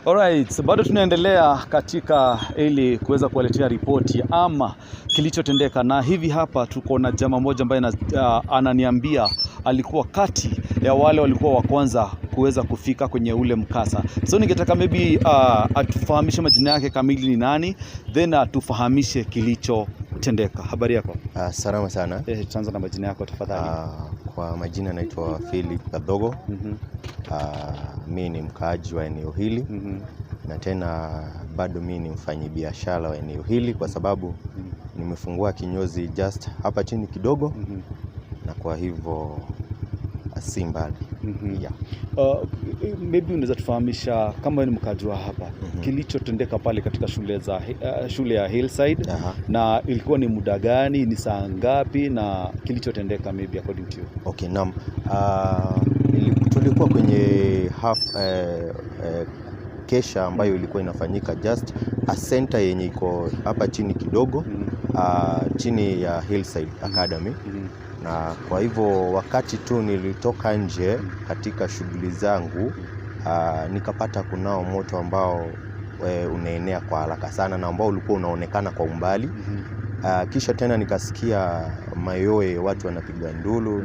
Alright, bado tunaendelea katika ili kuweza kuwaletea ripoti ama kilichotendeka, na hivi hapa tuko na jamaa mmoja ambaye ananiambia alikuwa kati ya wale walikuwa wa kwanza kuweza kufika kwenye ule mkasa. So ningetaka maybe atufahamishe majina yake kamili ni nani, then atufahamishe kilichotendeka. Habari yako? Salama sana. Eh, tuanze na majina yako tafadhali. Kwa majina naitwa Philip Kadhogo. Mi ni mkaaji wa eneo hili na tena bado mi ni mfanyibiashara wa eneo hili kwa sababu nimefungua kinyozi just hapa chini kidogo na kwa hivyo si mbali. Yeah. Maybe unaweza tufahamisha kama wewe ni mkaaji wa hapa kilichotendeka pale katika shule ya Hillside na ilikuwa ni muda gani, ni saa ngapi na kilichotendeka maybe according to you. Okay, naam. Tulikuwa kwenye half kesha ambayo ilikuwa inafanyika just a center yenye iko hapa chini kidogo, chini ya Hillside Academy. Na kwa hivyo wakati tu nilitoka nje katika shughuli zangu, nikapata kunao moto ambao unaenea kwa haraka sana na ambao ulikuwa unaonekana kwa umbali. Kisha tena nikasikia mayowe, watu wanapiga nduru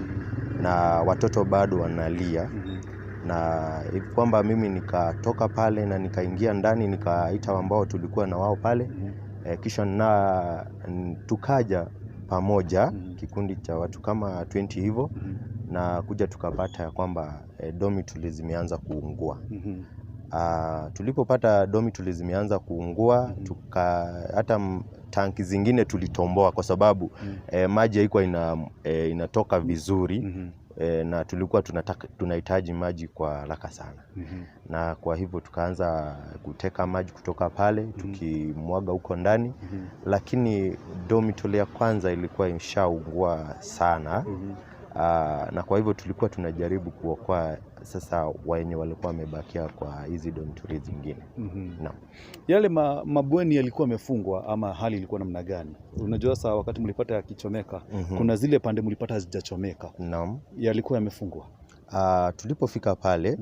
na watoto bado wanalia, na hivi kwamba mimi nikatoka pale na nikaingia ndani, nikaita ambao tulikuwa na wao pale. Kisha na tukaja pamoja kikundi cha watu kama 20 hivyo na kuja tukapata ya kwamba dormitory zimeanza kuungua. Tulipopata dormitory zimeanza kuungua, hata tanki zingine tulitomboa kwa sababu maji haikuwa inatoka vizuri na tulikuwa tunahitaji maji kwa haraka sana. Na kwa hivyo tukaanza kuteka maji kutoka pale tukimwaga huko ndani, lakini dormitory ya kwanza ilikuwa imeshaungua sana. Na kwa hivyo tulikuwa tunajaribu kuokoa sasa wenye walikuwa wamebakia kwa hizi dormitory zingine. Naam. Yale mabweni yalikuwa yamefungwa ama hali ilikuwa namna gani? Unajua sasa wakati mlipata yakichomeka, kuna zile pande mlipata hazijachomeka. Naam. Yalikuwa yamefungwa. Tulipofika pale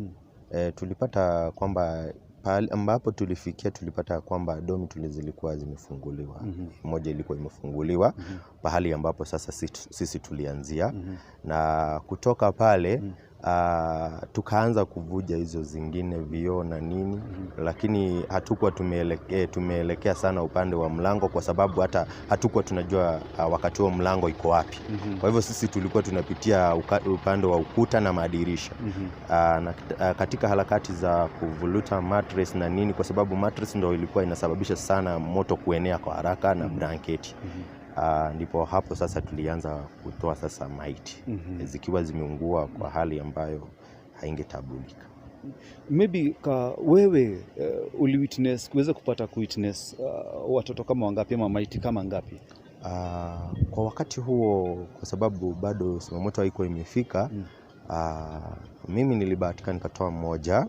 tulipata kwamba pale ambapo tulifikia tulipata kwamba dormitory zilikuwa zimefunguliwa. Moja ilikuwa imefunguliwa pahali ambapo sasa sisi tulianzia. Na kutoka pale tukaanza kuvuja hizo zingine vioo na nini, lakini hatukuwa tumeelekea sana upande wa mlango kwa sababu hata hatukuwa tunajua wakati huo mlango iko wapi. Kwa hivyo sisi tulikuwa tunapitia upande wa ukuta na madirisha. Na katika harakati za kuvuruta mattress na nini, kwa sababu mattress ndo ilikuwa inasababisha sana moto kuenea kwa haraka na blanketi. Ndipo hapo sasa tulianza kutoa sasa maiti zikiwa zimeungua kwa hali ambayo haingetambulika. Maybe ka wewe uliwitness kuweza kupata kuwitness watoto kama wangapi ama maiti kama ngapi? Kwa wakati huo, kwa sababu bado zimamoto haikuwa imefika, mimi nilibahatika nikatoa mmoja.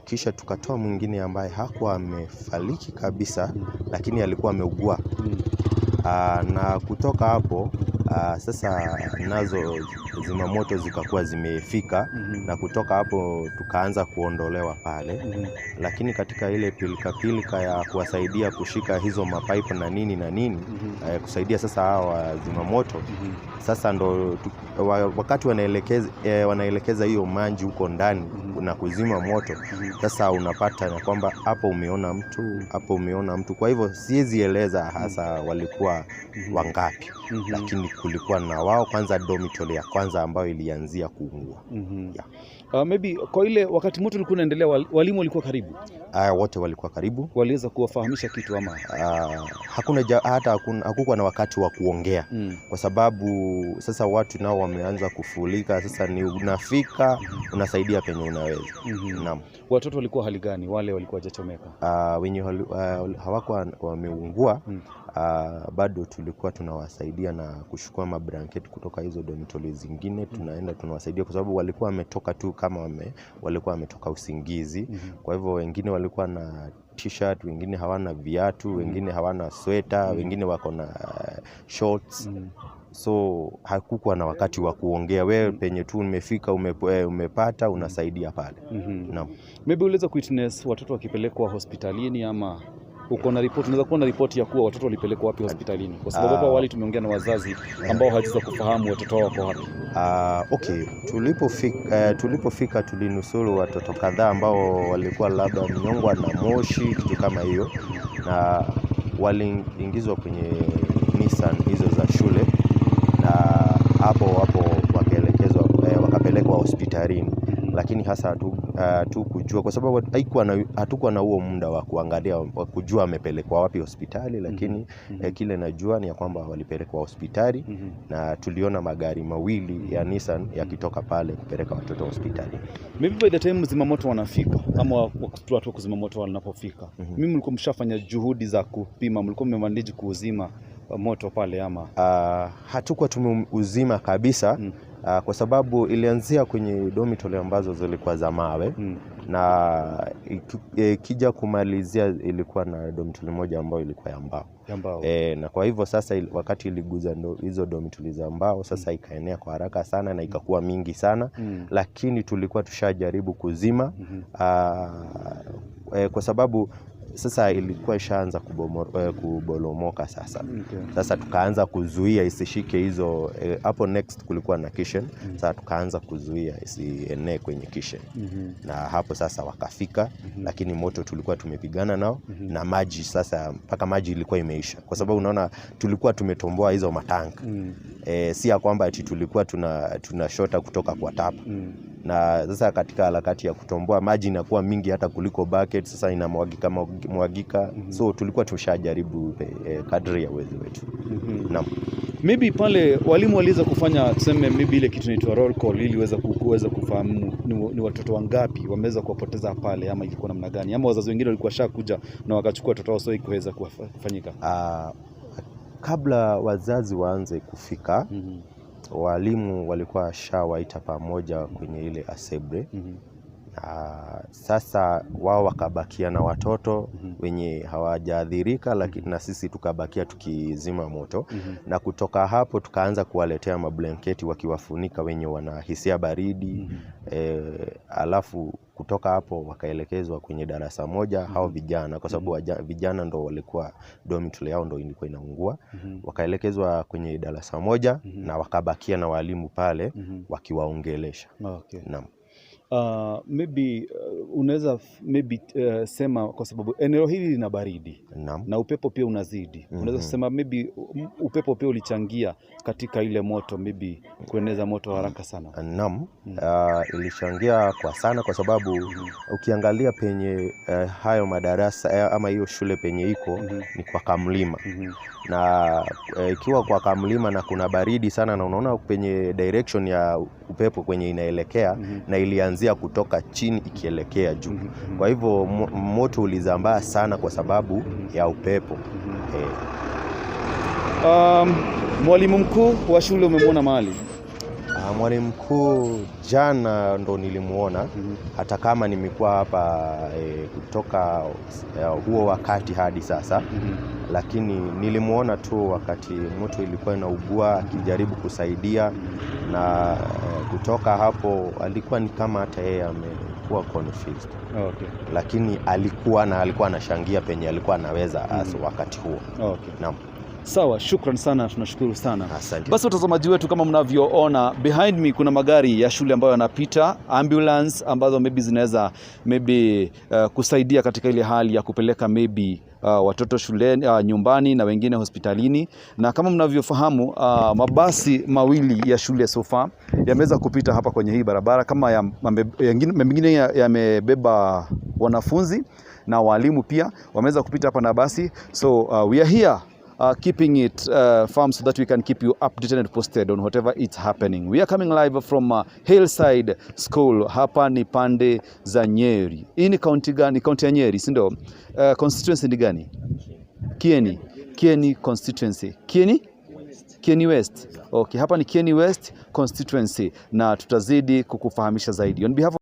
Kisha tukatoa mwingine ambaye hakuwa amefariki kabisa, lakini alikuwa ameugua. Na kutoka hapo sasa nazo zimamoto zikakuwa zimefika na kutoka hapo tukaanza kuondolewa pale. Lakini katika ile pilika pilika ya kuwasaidia kushika hizo mapaipu na nini na nini, kusaidia sasa hawa zimamoto, sasa ndo wakati wanaelekeza hiyo maji huko ndani na kuzima moto, sasa unapata ya kwamba hapo umeona mtu, hapo umeona mtu. Kwa hivyo siwezi eleza hasa walikuwa wangapi, lakini kulikuwa na wao kwanza dormitory ya kwanza ambayo ilianzia kuungua. Yeah. Maybe kwa ile wakati moto ulikuwa unaendelea, walimu walikuwa karibu? Wote walikuwa karibu. Waliweza kuwafahamisha kitu ama? Hakuna hata hakukuwa na wakati wa kuongea kwa sababu sasa watu nao wameanza kufurika. Sasa ni unafika unasaidia penye unaweza. Naam. Watoto walikuwa hali gani wale walikuwa hawajachomeka? Wenye hawakuwa wameungua, bado tulikuwa tunawasaidia na kuchukua mablanketi kutoka hizo dormitory zingine, tunaenda tunawasaidia kwa sababu walikuwa wametoka tu kama walikuwa wametoka usingizi. Kwa hivyo wengine walikuwa na t-shirt, wengine hawana viatu, wengine hawana sweta, wengine wako na shorts. So hakukuwa na wakati wa kuongea, wewe penye tu umefika umepata unasaidia pale. Naam. Maybe uliweza kuwitness watoto wakipelekwa hospitalini ama uko na ripoti, unaweza kuwa na ripoti ya kuwa watoto walipelekwa wapi hospitalini? Kwa sababu hapo awali tumeongea na wazazi ambao hawajaweza kufahamu watoto wao wako wapi. Okay, tulipofika tulinusuru watoto kadhaa ambao walikuwa labda wamenyongwa na moshi, kitu kama hiyo, na waliingizwa kwenye Nissan hizo za shule, na hapo hapo wakaelekezwa, wakapelekwa hospitalini, lakini hasa hatukujua kwa sababu hatukuwa na huo muda wa kuangalia wa kujua amepelekwa wapi hospitali, lakini kile najua ni ya kwamba walipelekwa hospitali na tuliona magari mawili ya Nissan yakitoka pale kupeleka watoto hospitali. Maybe by the time zimamoto wanafika ama watu wa kuzima moto wanapofika, mimi mlikuwa mshafanya juhudi za kupima, mlikuwa mmemanage kuuzima moto pale ama? Hatukuwa tumeuzima kabisa kwa sababu ilianzia kwenye dormitory ambazo zilikuwa za mawe na ikija kumalizia ilikuwa na dormitory moja ambayo ilikuwa ya mbao. Ya mbao. Na kwa hivyo sasa wakati iliguza hizo dormitory za mbao sasa ikaenea kwa haraka sana na ikakuwa mingi sana lakini tulikuwa tushajaribu kuzima kwa sababu sasa ilikuwa ishaanza kubolomoka sasa. Sasa tukaanza kuzuia isishike hizo hapo next kulikuwa na kitchen. Sasa tukaanza kuzuia isienee kwenye kitchen na hapo sasa wakafika lakini moto tulikuwa tumepigana nao na maji sasa mpaka maji ilikuwa imeisha, kwa sababu unaona tulikuwa tumetomboa hizo matanka si ya kwamba ati tulikuwa tunashota kutoka kwa tap na sasa katika harakati ya kutomboa maji inakuwa mingi hata kuliko bucket, sasa inamwagika mwagika so tulikuwa tushajaribu kadri ya uwezo wetu. Naam. Maybe pale walimu waliweza kufanya tuseme maybe ile kitu inaitwa roll call ili kuweza kufahamu ni watoto wangapi wameweza kuwapoteza pale ama ilikuwa namna gani, ama wazazi wengine walikuwa shakuja na wakachukua watoto wao, so ikuweza kufanyika. Kabla wazazi waanze kufika walimu walikuwa washawaita pamoja kwenye ile assembly na sasa wao wakabakia na watoto wenye hawajaathirika, lakini na sisi tukabakia tukizima moto na kutoka hapo tukaanza kuwaletea mablanketi wakiwafunika wenye wanahisia baridi alafu kutoka hapo wakaelekezwa kwenye darasa moja hao vijana, kwa sababu vijana ndo walikuwa dormitory yao ndo ilikuwa inaungua wakaelekezwa kwenye darasa moja na wakabakia na walimu pale wakiwaongelesha. Naam. Maybe unaweza maybe sema kwa sababu eneo hili lina baridi na upepo pia unazidi. Unaweza sema maybe upepo pia ulichangia katika ile moto maybe kueneza moto haraka sana. Naam, ilichangia kwa sana kwa sababu ukiangalia penye hayo madarasa ama hiyo shule penye iko ni kwa kamlima na ikiwa kwa kamlima na kuna baridi sana na unaona penye direction ya upepo kwenye inaelekea na ilianzia kutoka chini ikielekea juu. Kwa hivyo moto ulizambaa sana kwa sababu ya upepo. Mwalimu mkuu wa shule umemwona mahali? Mwalimu mkuu jana ndo nilimuona hata kama nimekuwa hapa kutoka huo wakati hadi sasa lakini nilimuona tu wakati moto ilikuwa inaungua akijaribu kusaidia na kutoka hapo alikuwa ni kama hata yeye amekuwa confused lakini alikuwa anashangia penye alikuwa anaweza hasa wakati huo. Naam. Sawa, shukran sana, tunashukuru sana. Asante. Basi watazamaji wetu, kama mnavyoona behind me kuna magari ya shule ambayo yanapita, ambulance ambazo maybe zinaweza maybe kusaidia katika ile hali ya kupeleka maybe watoto shuleni, nyumbani na wengine hospitalini. Na kama mnavyofahamu mabasi mawili ya shule so far yameweza kupita hapa kwenye hii barabara, kama mengine yamebeba wanafunzi na walimu pia wameweza kupita hapa na basi. So we are here keeping it firm so that we can keep you updated and posted on whatever is happening. We are coming live from Hillside School. Hapa ni pande za Nyeri. Hii ni kaunti gani? Kaunti ya Nyeri, si ndio? Constituency ni gani? Kieni. Kieni constituency. Kieni? Kieni West. Okay, hapa ni Kieni West constituency na tutazidi kukufahamisha zaidi. On behalf